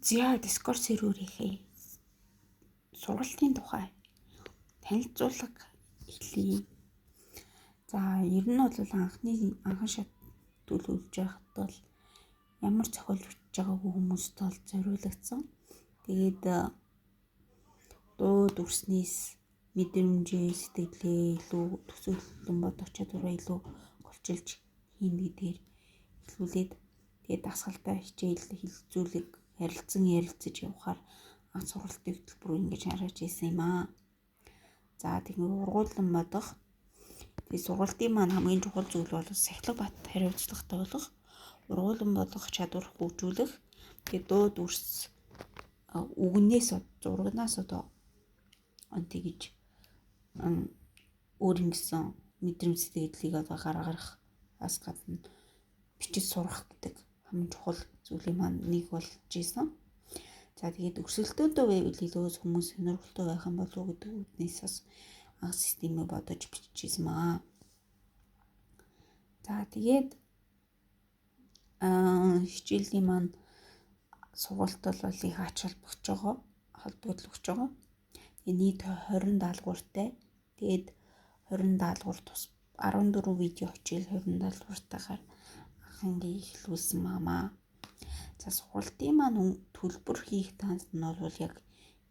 За, Discord серверийнхээ сургалтын тухай танилцуулга эхлэе. За, ер нь бол анхан шат төлөвлөж байхад бол ямар зохиол бичиж байгаагүй хүмүүст бол зориулагдсан. Тэгээд дуу дүрснээс мэдрэмжээ, сэтгэлээ илүү төсөөлөн бодох чадвараа илүү голчилж хийнэ гэдгээр эхлүүлээд, тэгээд дасгалтай хичээл хэлэлцүүлэг харилцан ярилцаж явахаар анх сургалтын хөтөлбөр ингэж харж ирсэн юм аа. За, тэгээд ургуулан бодох. Тэгээд сургалтын маань хамгийн чухал зүйл бол сахилга бат хариуцлагатай болох, ургуулан бодох чадвар хөгжүүлэх, тэгээд дуу дүрс үгнээс, зурагнаас одоо тэгж өөр ингэсэн мэдрэмж сэтгэлийг одоо гаргах ас гадна бичиж сурах гэдэг хамгийн чухал зүйлийн маань нэг болж исэн. За, тэгээд өрсөлдөөнтэй байвал илүү хүмүүс сонирхолтой байх юм болов уу гэдэг үүднээс бас анх системээ бодож бичижсэн аа. За, тэгээд хичээлийн маань сургалт бол их ач холбогдож байгаа, холбогдол өгч байгаа. Тэгээд нийт 20 даалгавартай. Тэгээд 20 даалгавар тус 14 видео хичээл 20 даалгавартайгаар анх ингээ эхлүүлсэн маамаа. За, сургалтын маань төлбөр хийх данс нь бол яг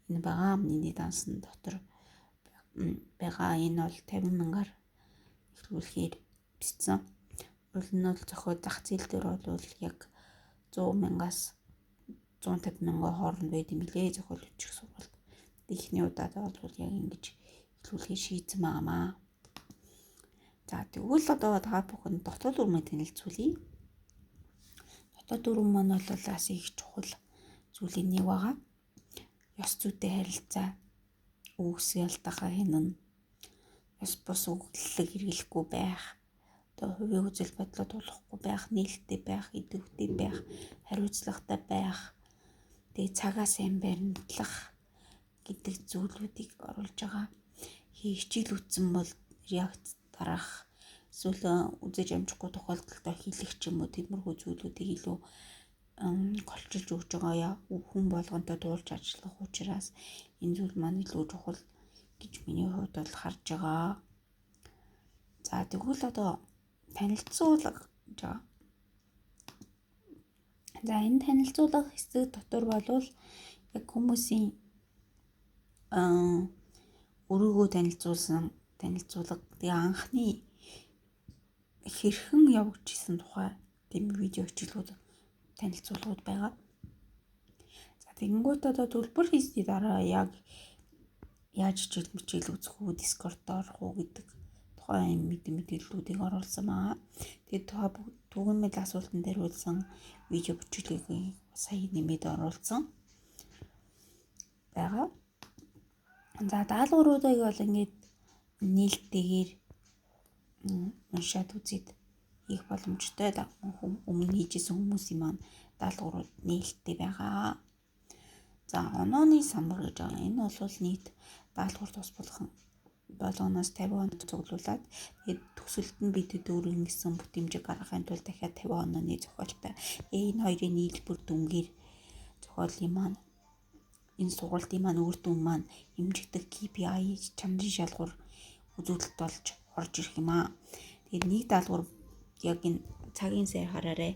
энэ байгаа, миний дансан дотор байгаа. Энэ бол 50 мянгаар эхлүүлэхээр бичсэн. Уул нь бол зохиол зах зээл дээр бол яг 100 мянгаас 150 мянган хооронд байд юм билээ зохиол бичих сургалт. Эхний удаад бол яг ингэж эхлүүлэхээр шийдсэн байгаамаа. За, тэгвэл одоо та бүхэн дотоод дүрмээ танилцуулъя. Дотоод дүрэм маань бол бас их чухал зүйлийн нэг байгаа. Ёс зүйтэй харилцаа, үгс ялтахаа хянана, ёс бус үглэлэг хэрэглэхгүй байх, одоо хувийн үзэл бодлоо тулахгүй байх, нээлттэй байх, идэвхтэй байх, хариуцлагатай байх, тэгээ цагаа сайн баримтлах гэдэг зүйлүүдийг оруулж байгаа. Хичээл үтсэн бол реакц дарах, эсвэл үзэж амжихгүй тохиолдолд хэлэх ч юм уу, тиймэрхүү зүйлүүдийг илүү голчилж өгч байгаа. Хүн болгонтой туулж ажиллах учраас энэ зүйл маань илүү чухал гэж миний хувьд бол харж байгаа. За, тэгвэл одоо танилцуулга гэж байгаа. За, энэ танилцуулга хэсэг дотор болвол яг хүмүүсийн өөрийгөө танилцуулсан танилцуулга, тэгээ анхны хэрхэн явагдчихсан тухай тийм видео хичээлүүд, танилцуулгууд байгаа. За, тэгэнгүүт одоо төлбөр хийсний дараа яг яаж хичээл мичээл үзэх үү, Discord орох уу гэдэг тухайн мэдээллүүдийг оруулсан байгаа. Тэгээд түгээмэл асуултанд хариулсан видео бичлэгийг сая нэмээд оруулсан байгаа. За, даалгавруудыг бол ингээд нээлттэйгээр уншаад үзээд хийх боломжтой. Өмнө хийжсэн хүмүүсийн маань даалгаврууд нээлттэй байгаа. За, онооны самбар гэж байгаа. Энэ бол нийт даалгавар тус болгон болгоноос 50 оноо цуглуулад, тэгээд төгсөлд нь бид өөр ингэсэн бүтэмжийг гаргахын тулд дахиад 50 онооны зохиолтой. Энэ хоёрын нийлбэр дүнгээр зохиолын маань, энэ сургалтын маань үр дүн маань хэмжигдэх KPI чанарын шалгуур үзүүлэлт болж орж ирэх юм аа. Тэгээд нэг даалгавар яг энэ цагийн сай хараарай.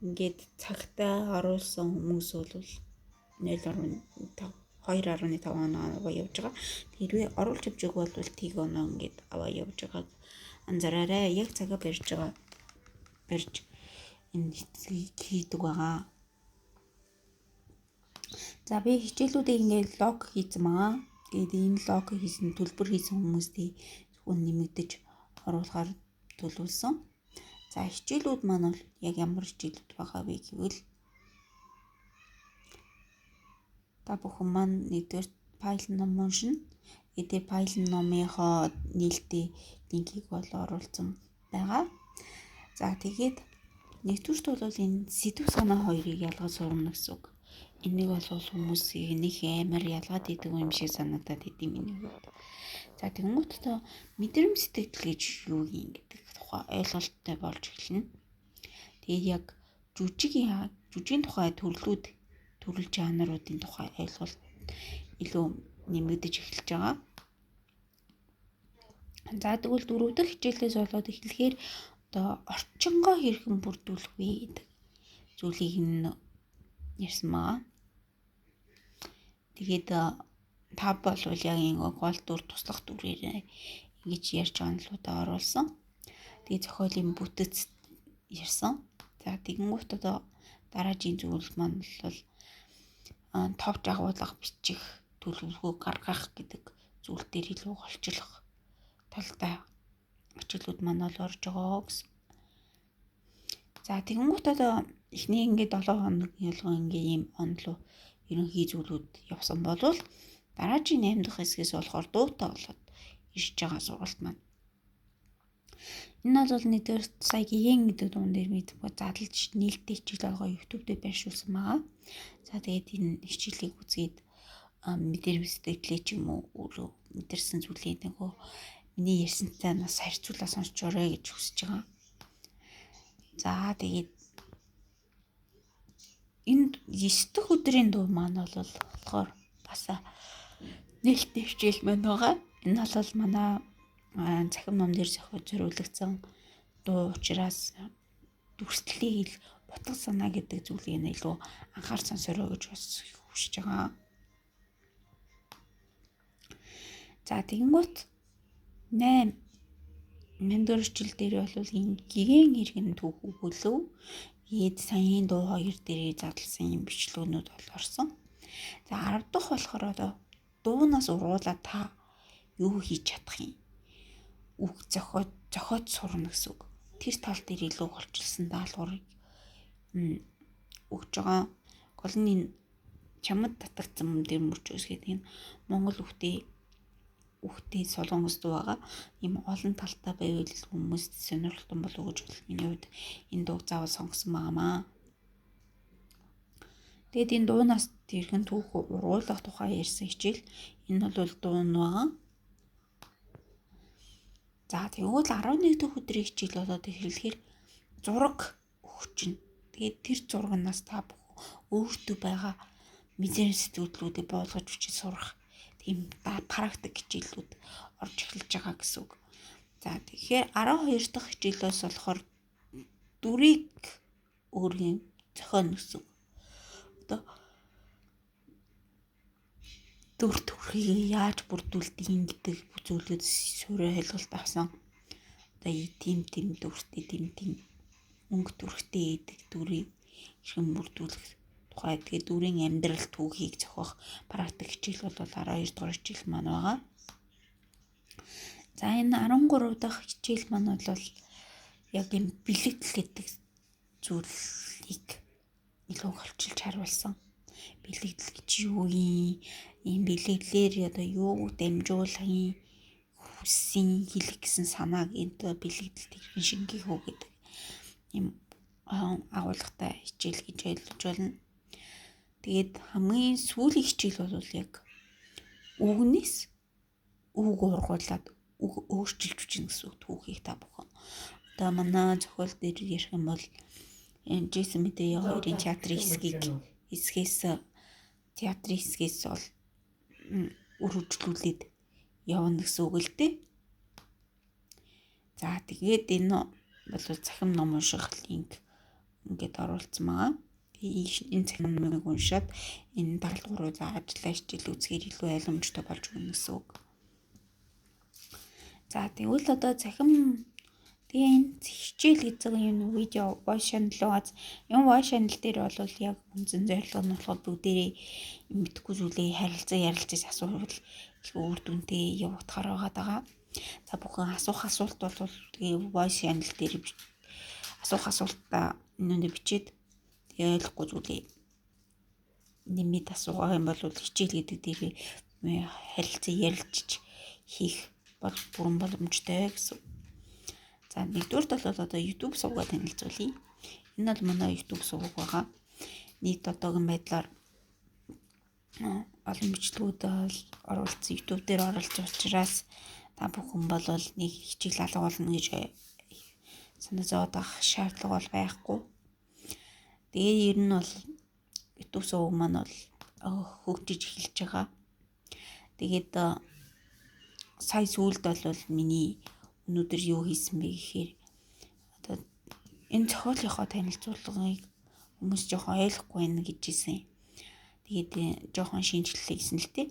Ингээд цагтаа оруулсан хүмүүс бол 0.5, 2.5 оноо аваа явж байгаа. Хэрвээ оруулж авчиг бол тийг оноо ингээд аваа явж байгааг анзаараарай. Яг цагаа барьж байгаа, барьж энэ хийдэг байгаа. За, би хичээлүүдийг ингээд лог хийсэн байгаа. Тэгээд энэ лог хийсэн, төлбөр хийсэн хүмүүстэй зөвхөн нэмэгдэж оруулахаар төлөвлөсөн. За, хичээлүүд маань бол яг ямар хичээлүүд байгаа вэ гэвэл та бүхэн маань нэгдүгээр файл ном уншина. Тэгээд файл номынхоо нээлттэй линкийг бол оруулсан байгаа. За, тэгээд нэгдүгüрт бол энэ сэдв санаа хоёрыг ялгаж сурна гэсэн үг. Энийг бол хүмүүсийг нэг амар ялгаад идэг юм шиг санагдаад идэм миний хувьд. За, тэгэнгүүт одоо мэдрэмж сэтгэл гэж юу юм гэдэг тухай ойлголттой болж эхэлнэ. Тэгээд яг жүжигийн тухай төрлүүд төрөл жанруудын тухай ойлголт илүү нэмэгдэж эхэлж байгаа. За тэгвэл 4 дахь хичээлээс болоод эхлэхээр одоо орчингоо хэрхэн бүрдүүлэх вэ гэдэг зүйлийг нь ярьсан байгаа. Тэгээд та болвол яг ингэ гол дүр, туслах дүрээр ингэж ярьж байгаа онолуудаа оруулсан. Тэгээд зохиолын бүтэц ярьсан. За тэгэнгүүт одоо дараагийн зүйл маань бол товч агуулга бичих, төлөвлөгөө гаргах гэдэг зүйл дээр илүү голчлох талтай хичээлүүд маань бол орж байгаа гэсэн. За тэгэнгүүт одоо эхний ингээд 7 хоног ялган ингээ ийм онлоо ерөнхий зүйлүүд явсан болвол дараагийн 8 дахь хэсгээс болохоор дуутай болоод ирж байгаа сургалт маань. Энэ бол нэгдүгээр сая гигэн гэдэг дуун дээр мэдгүй задлж нээлттэй хичээл болгоо YouTube дээр байршуулсан байгаа. За тэгээд энэ хичээлийг үзгээд мэдэрсэн сэтгэлээ ч юм уу өөрөө мэдэрсэн зүйлийг нөгөө миний ярьсантай нас харьцуулаа сонсчоорой гэж хүсэж байгаа. За тэгээд энэ 9 дахь өдрийн дуу маань бол болохоор бас нээлттэй хичээл маань байгаа. Энэ бол манай цахим ном дээр зориулагдсан дуу учраас дүрслэлийг утга санаа гэдэг зүйлийг илүү анхаарч сонсороо гэж бас хүсэж байгаа. За тэгэнгүүт 8 8 хичээл дээр бол энэ гигэн иргэн түүх өгөөлөв. Тэгээд саяын дуу хоёр дээрээ задлсан юм бичлэгнүүд бол орсон. За 10 дахь болохоор одоо дуунаас ургуулаад та юу хийж чадах юм? Үг зохиож сурна гэсэн үг. Тэр тал дээр илүү голчилсан даалгаврыг өгч байгаа. Гол нь энэ чамд татагдсан дээр мөрч өсгээд энэ Монгол үхтэй солонгос дуу байгаа. Ийм олон талтай байвал хүмүүст сонирхолтой болов уу гэж миний хувьд энэ дууг заавал сонгосон байгаамаа. Тэгээд энэ дуунаас тэрхэн түүх ургуулах тухай ярьсан хичээл. Энэ бол дуу нь байгаа. За тэгвэл 11 дэх өдрийн хичээл болоод эхлэхээр зураг өгч чинь. Тэгээд тэр зурагнаас та бүхэн өөртөө байгаа мэдрэмж сэтгэлдлүүдийг буулгаж бичиж сурах тийм практик хичээлүүд орж эхэлж байгаа гэсэн үг. За тэгэхээр 12 дахь хичээлээс болохоор дүрийг өөрийн зохионо гэсэн үг. Одоо дүр төрхийг яаж бүрдүүлдэг гэдэг зүйлүүд суурь ойлголт авсан. Одоо тийм тийм дүртэй, тийм тийм өнгө төрхтэй гэдэг дүрийг хэрхэн бүрдүүлэх тухай тэгээд дүрийн амьдрал түүхийг зохиох практик хичээл бол 12 дугаар хичээл маань байгаа. За энэ 13 дахь хичээл маань бол яг юм бэлэгдэл гэдэг зүйлийг илүү голчилж харуулсан. Бэлэгдэл гэж юу юм? Ийм бэлэгдлэр одоо юу дамжуулах юм? Хүссэн хэлэх гэсэн санааг энэ бэлэгдэлд хэрхэн шингээх үү гэдэг ийм агуулгатай хичээл гэж ойлгож байна. Тэгээд хамгийн сүүлийн хичээл бол яг үгнээс үг ургуулад үг өөрчилж бичнэ гэсэн үг түүхийг та бүхэн. Одоо манай зохиол дээр ярих юм бол энэ Джейсон Мэдея хоёрын театрын хэсгээс театрын хэсгээс бол өргөжлүүлээд явна гэсэн үг л дээ. За тэгээд энэ бол цахим ном унших линк ингээд оруулсан байгаа. Энэ цахим номыг уншаад энэ даалгаврыг ажиллаа хичээл үзэхээр илүү ойлгомжтой болж өгнө гэсэн үг. За тэгвэл одоо цахим тэгээ энэ хичээл гэдэг юм видео voice channel байгаа. Энэ voice channel дээр бол яг үндсэн зорилго нь болохоор бүгдээрээ мэдэхгүй зүйлээ харилцаа ярилцаж асуувал их үр дүнтэй явагдахаар байгаа даа. За бүхэн асуух асуулт бол тэгээ voice channel дээр асуух асуултаа энүүндээ бичээд тэгээ ойлгохгүй зүйлээ нэмээд асуугаа юм бол хичээл гэдэг дээр харилцаа ярилцж хийх бол бүрэн боломжтой гэсэн. За нэгдүгээрт бол одоо YouTube сувгаа танилцуулъя. Энэ бол манай YouTube суваг байгаа. Нийт одоогийн байдлаар олон бичлэгүүд оруулсан YouTube дээр оруулсан учраас та бүхэн бол нэг хичээл алга болно гэж санаа зовоод авах шаардлага бол байхгүй. Тэгээ ер нь бол YouTube суваг маань бол хөгжиж эхэлж байгаа. Тэгээд сая сүүлд бол миний өнөөдөр юу хийсэн бэ гэхээр одоо энэ зохиолынхоо танилцуулгыг хүмүүс жоохон ойлгохгүй байна гэж хэлсэн. Тэгээд жоохон шинэчлэлээ гэсэн л дээ.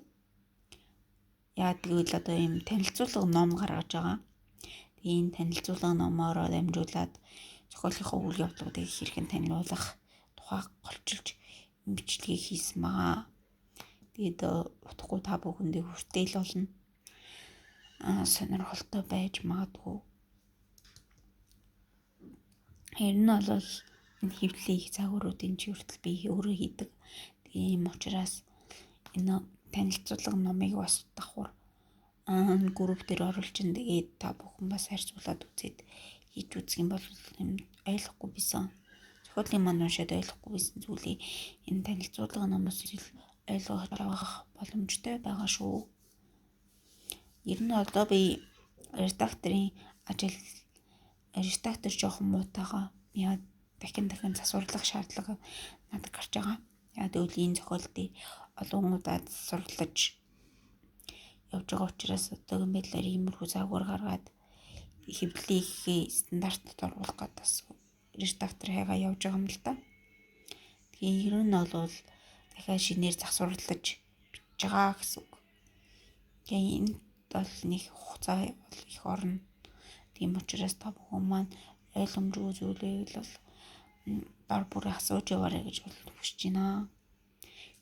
Яа гэвэл одоо ийм танилцуулга ном гаргаж байгаа. Тэгээ энэ танилцуулга номоороо дамжуулаад зохиолынхоо үйл явдлуудыг хэрхэн таниулах тухай голчилж бичлэгийг хийсэн байгаа. Тэгээд утгагүй та бүхэндээ хүртэл болно. Сонирхолтой байж магадгүй. Ер нь бол энэ хэвлэлийн их загваруудын чи хүртэл би өөрөө хийдэг. Тэгээ ийм учраас энэ танилцуулга номыг бас давхар групп дээр оруулж ин тэгээд та бүхэн бас харьцуулаад үзээд хийж үзэх юм бол юм ойлгохгүй байсан. Зохиолын маань уншаад ойлгохгүй байсан зүйлийг энэ танилцуулга номоос ил ойлгож авах боломжтой байгаа шүү. Ер нь одоо би редакторын ажил редактор жоохон муутайгаа яа дахин дахин засварлах шаардлага надад гарч байгаа. Яа гэвэл энэ зохиол дээр олон удаа засварлаж явж байгаа учраас одоогийн байдлаар иймэрхүү загвар гаргаад хэвлэлийнхээ стандартад оруулах гэдэг бас редактор хайгаа явж байгаа юм л да. Тэгээ ер нь бол дахиад шинээр засварлаж бичиж байгаа гэсэн үг. Тэгээ энд бол нэг хугацаа бол их орно. Тийм учраас та бүхэн маань ойлгомжгүй зүйлийг бол дор бүр асууж яваарай гэж бол хүсэж байна.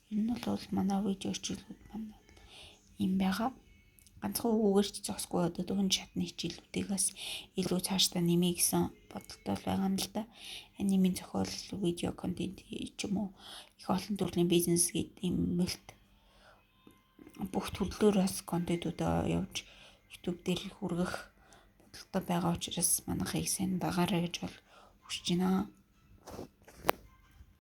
Ер нь бол манай видео хичээлүүд маань юм байгаа. Ганцхан үгээр ч зогсгүй одоо дунд шатны хичээлүүдийг бас илүү цаашдаа нэмье гэсэн бодолтой байгаа юм л да. Анимын зохиол, видео контент ч юм уу их олон төрлийн бизнес гэдэг юм мөлт бүх төрлөөр бас контентуудаа явж YouTube дээр хүргэх бодолтой байгаа учраас манайхыг сайн дагаарай гэж бол хүсэж байна.